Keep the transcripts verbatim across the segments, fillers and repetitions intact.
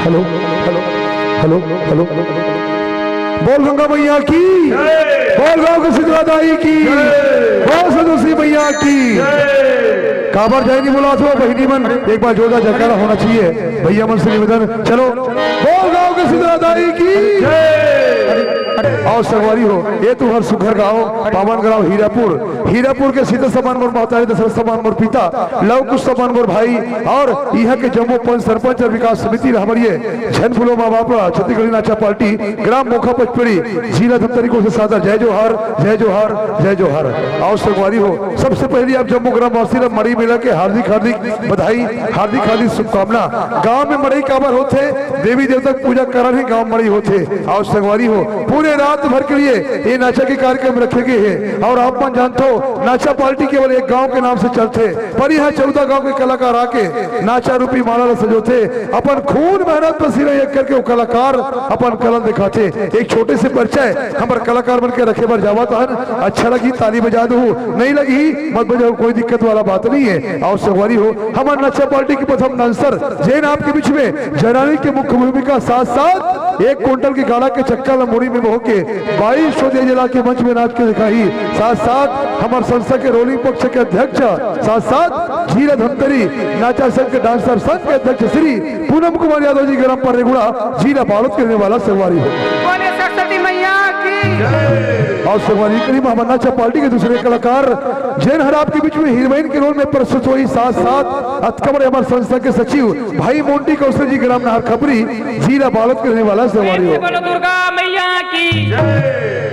Hello, hello, hello, hello. बोल गंगा मैया की, बोल गांव के शीतला दाई की, बोल संतोषी मैया की। काबर जय नहीं बोला तो बहिनी मन, एक बार जोरदार जयकारा होना चाहिए। भैया मन से निवेदन, चलो, बोल गांव के शीतला दाई की। अरे, अरे, आओ संगवारी हो, ये तुम्हार सुघर गांव, पावन गांव हीरापुर, हीरापुर के सीता समान मोर महतारी, दशरथ समान मोर पिता, लव कुश समान मोर भाई, और इहाँ के जम्मो पंच सरपंच और विकास समिति ला हमर ये झन भूलो माँ बाप ला छत्तीसगढ़ी नाचा पार्टी ग्राम मोखा पचपेड़ी जिला धमतरी को से सादर जय जोहार, जय जोहार, जय जोहार। आओ संगवारी हो, सबसे पहले आप जम्मो ग्रामवासी ला मड़ई मेला के हार्दिक हार्दिक बधाई, हार्दिक हार्दिक शुभकामना। गांव में मड़ई काबर होथे, देवी देवता के पूजा करन ही गांव मड़ई होथे। आओ संगवारी हो, पूरे रात भर के लिए ये नाचा के कार्यक्रम रखे गए हैं। और आप मन जानथो, नाचा पार्टी केवल एक गांव के नाम से चलथे, पर यहाँ चौदह गांव के कलाकार आके नाचा रूपी माला ला सजोथे, अपन खून मेहनत पसीना एक करके वो कलाकार अपन कला दिखाथे। एक छोटे से परिचय हमर कलाकार मन के रखे बर जावत हन। अच्छा लगी ताली बजा दू, नहीं लगी मत बजाओ, कोई दिक्कत वाला बात नहीं है। आओ संगवारी हो, हमर नशा पार्टी के प्रथम डांसर जेन आपके बीच में जनानी के मुख्य भूमिका साथ साथ एक कुंटल के गाड़ा के चक्का ला मुड़ी में मोह के बाईस सौ दे जला के मंच में नाच के दिखाही। साथ सात हमर संस्था के रोलिंग पक्ष के अध्यक्ष, साथ सात जिला धमतरी नाचा संघ के डांसर संघ के अध्यक्ष श्री पूनम कुमार यादव जी ग्राम पर रेगुड़ा जिला बालोद के रहने वाला संगवारी हो। बोले सरस्वती मैया की। और संगवारी करीब हमर नाचा पार्टी के दूसरे कलाकार जेन हर आपके बीच में हीरोइन के रोल में प्रस्तुत हुई। साथ साथ अतका बड़े हमर संस्था के सचिव भाई मोंटी कौशल जी ग्राम नाहर खपरी जिला बालोद के रहने वाला संगवारी हो। बोलो दुर्गा मैया की।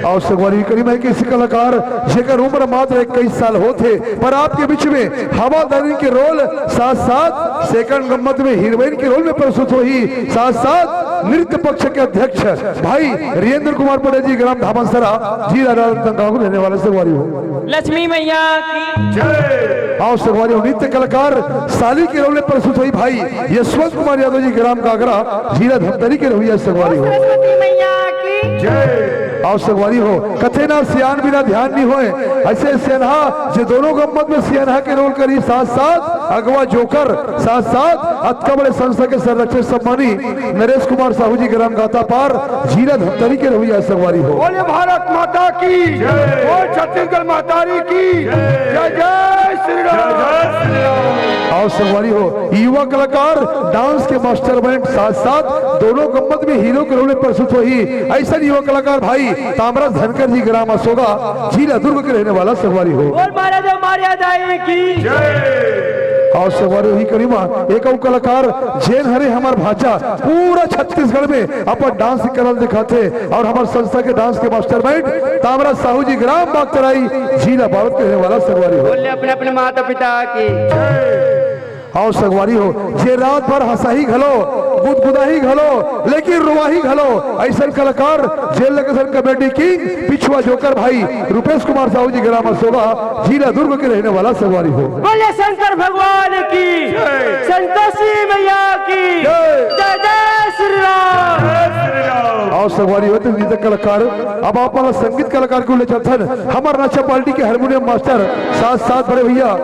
और संगवारी करीब है कि इसी कलाकार जेकर उम्र मात्र इक्कीस साल होथे, पर आपके बीच में हवादारी के रोल, साथ साथ सेकंड गम्मत में हीरोइन के रोल में प्रस्तुत होही। साथ साथ नृत्य पक्ष के अध्यक्ष भाई वीरेंद्र कुमार पटेल जी ग्राम धामनसरा जिला राजनांदगांव के रहने वाला संगवारी हो। लक्ष्मी मैया की। आओ संगवारी हो, नृत्य कलाकार साली के रोल में प्रस्तुत होही भाई यशवंत कुमार यादव जी ग्राम गागरा जिला धमतरी के रहुइया संगवारी हो। सरस्वती मैया की। और संगवारी हो, कथे ना सियान बिना ध्यान नहीं होए, ऐसे सियानहा जे दोनों गम्मत में सियानहा के रोल करी, साथ साथ अगवा जोकर, साथ साथ अतका बड़े संस्था के संरक्षक सम्मानी नरेश कुमार साहू जी ग्राम गातापार जिला धमतरी के रहुइया संगवारी हो। बोले भारत माता की, बोल छत्तीसगढ़ महतारी की, जय जय श्री राम। और संगवारी हो, युवा कलाकार डांस के मास्टर बैंड, साथ साथ दोनों गम्मत में हीरो के रोल में प्रस्तुत होही ऐसा युवा कलाकार भाई तामरा धनकर जी ग्राम असोगा जिला दुर्ग के रहने वाला संगवारी हो। बोल महाराजा मारिया दाई की। और संगवारी हो, ही करीमा एक अउ कलाकार जेन हरे हमर भांचा पूरा छत्तीसगढ़ में अपन डांस के कला दिखाथे और हमर संस्था के डांस के मास्टर बैंड तामरा साहू जी ग्राम बागतराई जिला बालोद के रहने वाला संगवारी हो। बोले अपने अपने माता पिता की। और संगवारी हो, जे रात भर हंसाही घलो, गुदगुदाही घलो, लेकिन रोवाही घलो, ऐसन कलाकार जेन ल कथन कॉमेडी किंग पिछुआ जोकर भाई रूपेश कुमार साहू जी ग्राम असोगा जिला दुर्ग के रहने वाला संगवारी हो। बोले शंकर भगवान की, संतोषी मैया की, जय जय श्री राम। और संगवारी हो, तो नृत्य कलाकार, अब आप मन ला संगीत कलाकार के ले चलथन। हमर नाचा पार्टी के हारमोनियम मास्टर, साथ साथ बड़े भैया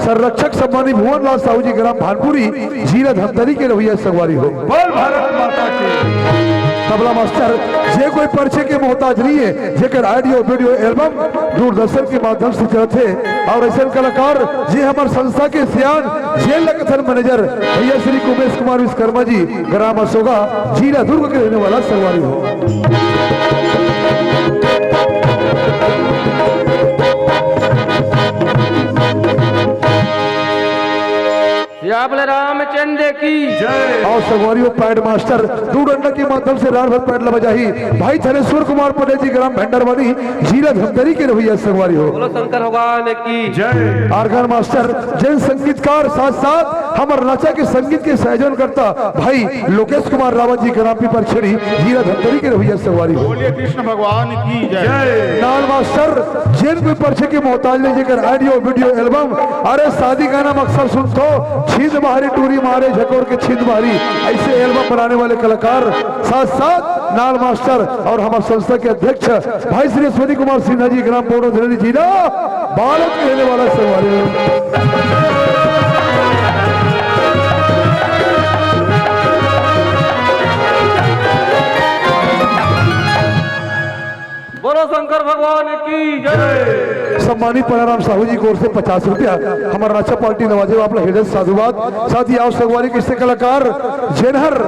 संरक्षक सम्मानी भुवन लाल साहू जी ग्राम भानपुरी जिला धमतरी के रहुइया संगवारी हो। बोल भारत माता की। तबला मास्टर, जे कोई परिचय के मोहताज नहीं है, जेकर ऑडियो वीडियो एल्बम दूरदर्शन के माध्यम से चलत हे, और ऐसन कलाकार जे हमर संस्था के सियान जेल लगथन मैनेजर भैया श्री कुमेश कुमार विश्वकर्मा जी ग्राम असोगा जिला दुर्ग के रहने वाला संगवारी हो। या बोले रामचंद्र की। और संगवारी हो, पैड मास्टर दू डंडा के माध्यम से रात भर पैड ला बजाही भाई थनेश्वर कुमार पटेल जी ग्राम भेंडरवानी जिला धमतरी के रहुइया संगवारी हो। बोलो शंकर भगवान की। जय। आर्गन मास्टर, जेन संगीतकार, साथ साथ हमर नचा के संगीत के संयोजन करता भाई लोकेश कुमार रावत जी ग्राम पीपर छेड़ी जिला धमतरी के रहुइया संगवारी हो। बोलिए कृष्ण भगवान की जय। नाल मास्टर, जेन कोई परिचय के मोहताज नहीं, जेकर ऑडियो वीडियो एल्बम, अरे शादी गाना में अक्सर सुनथो, छिंद बहारी टूरी मारे झकोर के छिंद बहारी, ऐसे एल्बम बनाने वाले कलाकार, साथ साथ नाल मास्टर और हमर संस्था के अध्यक्ष भाई श्री अश्वनी कुमार सिन्हा जी ग्राम पोटो धरणी जिला बालोद के रहने वाला संगवारी। भगवान की जय। सम्मानित पनाराम साहू जी की ओर से पचास रुपया, हमर नाचा पार्टी नवाजे बाप ला हृदय से साधुवाद। साथ ही आओ संगवारी, कइसे कलाकार जेनहर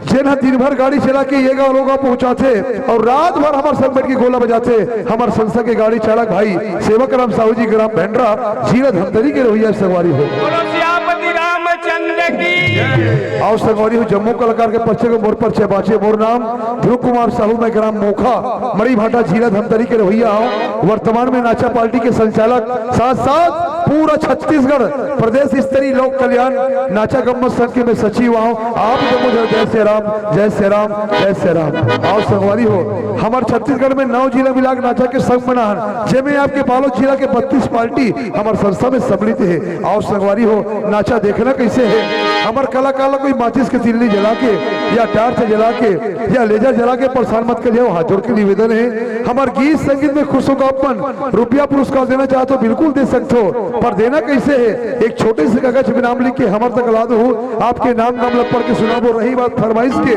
जेनहर दिन भर गाड़ी चला के ये गाँव लोग पहुंचाथे अउ रात भर हमर संग बैठ के गोला बजाथे, हमर संस्था के गाड़ी चालक भाई सेवक राम साहू जी, ग्राम भेंडरा, जिला धमतरी के रहोइया संगवारी हो। बोलो सियापति रामचंद्र की। आओ संगवारी हो, जम्मो कलाकार के परिचय के मोर परिचय बाँचे। मोर नाम ध्रुव कुमार साहू, मैं ग्राम मोखा, मड़ीभाटा, जिला धमतरी के रहोइया हूँ। वर्तमान में नाचा पार्टी के संचालक, साथ साथ पूरा छत्तीसगढ़ प्रदेश स्तरीय लोक कल्याण नाचा गम्मत संघ के मैं सचिव हूँ। आप जम्मो झन जय श्री राम, जय श्री राम, जय श्री राम। आओ संगवारी हो, हमर छत्तीसगढ़ में नौ जिला मिला के नाचा के संघ बना है, जेमे आपके बालोद जिला के बत्तीस पार्टी हमर संस्था में सम्मिलित है। आओ संगवारी हो, नाचा देखना कइसे है, हमर कलाकार ला कोई माचिस के तिल्ली जला के या टार्च जला के या लेजर जला के परेशान मत करिए। हाथ जोड़ के निवेदन है, हमर गीत संगीत में खुश होकर अपन रुपया पुरस्कार देना चाहत हो, बिल्कुल दे सकत हो, पर देना कइसे है? एक छोटे से कागज में नाम लिख के हमर तक ला दो, आपके नाम गम ला पढ़ के सुनाबो। रही बात फरमाइश के,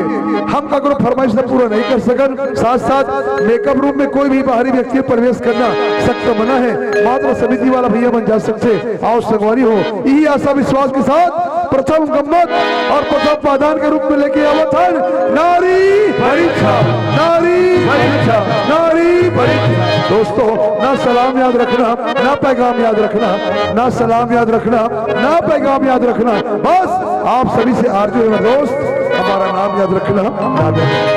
हम काकरो फरमाइश ला पूरा नहीं कर सकन। साथ साथ मेकअप रूम में कोई भी बाहरी व्यक्ति प्रवेश करना सख्त मना है, मात्र समिति वाला भैया मन जा सकथे। आओ संगवारी हो, इही आशा विश्वास के साथ प्रथम गम्मत अउ प्रथम पायदान के रूप में लेके आवत हन नारी परीक्षा, नारी परीक्षा, नारी परीक्षा। दोस्तों, ना सलाम याद रखना, ना पैगाम याद रखना, ना सलाम याद रखना, ना पैगाम याद रखना। बस आप सभी से आरजू है दोस्त, हमारा नाम याद रखना, नाम याद रखना।